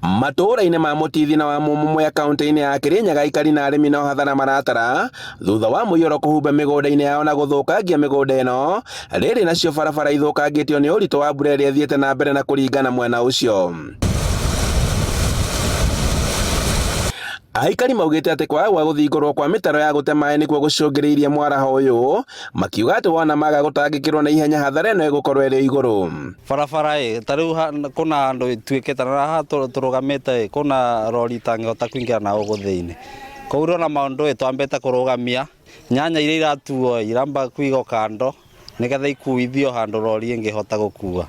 Matũũra-inĩ ma Mũtithi na wa Mũmũya kaunti-inĩ ya Kĩrĩnyaga aikari na arĩmi no hathara maratara thutha wa mũiyũro kũhumba mĩgũnda-inĩ yao na gũthũkangia mĩgũnda ĩno rĩrĩ nacio barabara ithũkangĩtio nĩ ũritũ wa mbura ĩrĩa ĩthiĩte na mbere na kũringana mwena ũcio. Aikari maugĩte atĩ kwaga gwa gũthingũrwo kwa mĩtaro ya gũte maĩ nĩkuo gũcũngĩrĩirie mwaraho ũyũ, makiuga atĩ wona maga gũtangĩkĩrwo na ihenya hathara ĩno ĩgũkorwo ĩrĩ igũrũ. Barabara ĩ ta rĩu kũna handũ ĩtuĩkĩte na haha tũrũgamĩte ĩ kũna rori itangĩhota kũingĩra na gũkũ thĩinĩ. Koguo ũrona maũndũ ĩ twambĩte kũrũgamia, nyanya iria iratuo ĩ iramba kũigwo kando nĩgetha ikuithio handũ rori ĩngĩhota gũkua.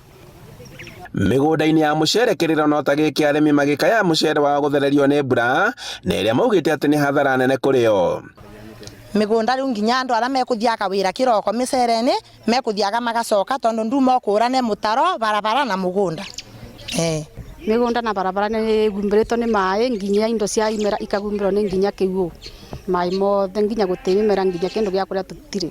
Mĩgũnda-inĩ ya mũcere kĩrĩro no ta gĩkĩ arĩmi magĩkaya mũcere wao gũthererio nĩ mbura na ĩrĩa maugĩte atĩ nĩ hathara nene kũrĩ o. Mĩgũnda rĩu nginya andũ arĩa mekũthiaga wĩra kĩroko mĩcere-inĩ mekũthiaga magacoka tondũ nduma ũkũrane mũtaro barabara na mũgũnda. Mĩgũnda na barabara nĩ ĩhumbĩrĩtwo nĩ maĩ nginya indo cia imera ikahumbĩrwo nĩ nginya kĩguũ, maĩ mothe nginya gũtirĩ mĩmera nginya kĩndũ gĩa kũrĩa tũtirĩ.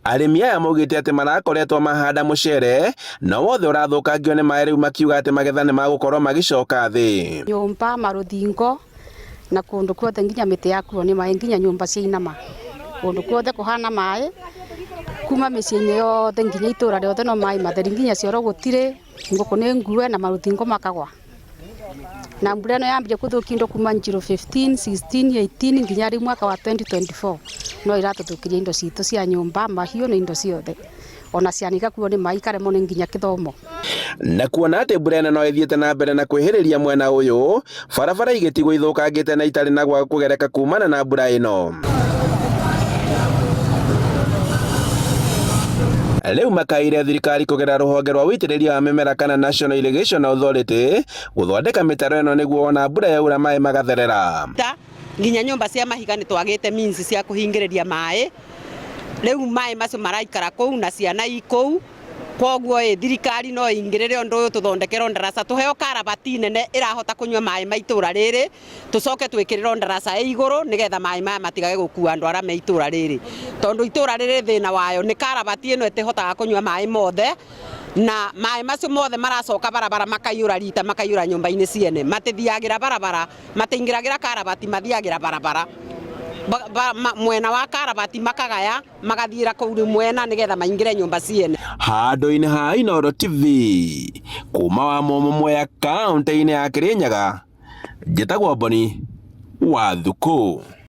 Arĩmi aya maugĩte atĩ marakoretwo mahanda mũcere no wothe ũrathũkangio nĩ maĩ rĩu makiuga atĩ magetha nĩ magũkorwo magĩcoka thĩ. Nyũmba, marũthingo na kũndũ kuothe nginya mĩtĩ yakuo nĩ maĩ nginya nyũmba ciainama. Kũndũ kuothe kũhana maĩ kuma mĩciĩ-inĩ yothe nginya itũra rĩothe no maĩ matheri nginya cioro gũtirĩ, ngũkũ nĩ ngue na marũthingo makagwa. Na mbura ĩno yambire kũthũkia indo kuma 015, 16, 18 nginya rĩu mwaka wa 2024 no ĩratũthũkĩria indo citũ cia nyũmba, mahiũ na indo ciothe. Ona ciana igakuo nĩ maĩ ikaremwo nĩ nginya kĩthomo. Na kuona atĩ mbura ĩno no ĩthiĩte na mbere na kwĩhĩrĩria mwena ũyũ, barabara igĩtigwo ithũkangĩte na itarĩ na gwa kũgereka kumana na mbura ĩno. Rĩu makaĩire thirikari kũgerera rũhonge rwa ũitĩrĩria wa mĩmera kana National Irrigation Authority gũthondeka mĩtaro ĩno nĩguo ona mbura yaura maĩ magatherera. Nginya nyũmba cia mahiga nĩ twagĩte means cia kũhingĩrĩria maĩ, rĩu maĩ macio maraikara kũu na ciana i kũu, koguo ĩ thirikari no ĩingĩrĩre ũndũ ũyũ tũthondekerwo ndaraca tũheo karabati nene ĩrahota kũnyua maĩ ma itũra rĩrĩ, tũcoke twĩkĩrĩrwo ndaraca ĩ igũrũ nĩgetha maĩ maya matigage gũkua andũ arĩa me itũra rĩrĩ, tondũ itũra rĩrĩ thĩna wayo nĩ karabati ĩno ĩtĩhotaga kũnyua maĩ mothe, na maĩ macio mothe maracoka barabara makaiyũra rita makaiyũra nyũmba-inĩ ciene, matithiagĩra barabara matiingĩragĩra karabati mathiagĩra barabara mwena wa karabati makagaya magathiĩra kũu rĩu mwena nĩgetha maingĩre nyũmba ciene. Handũ-inĩ ha Inooro TV kuma wa Mũmũ Mwea kaũntĩ-inĩ ya Kĩrĩnyaga, njĩtagwo Boni wa Thukũ.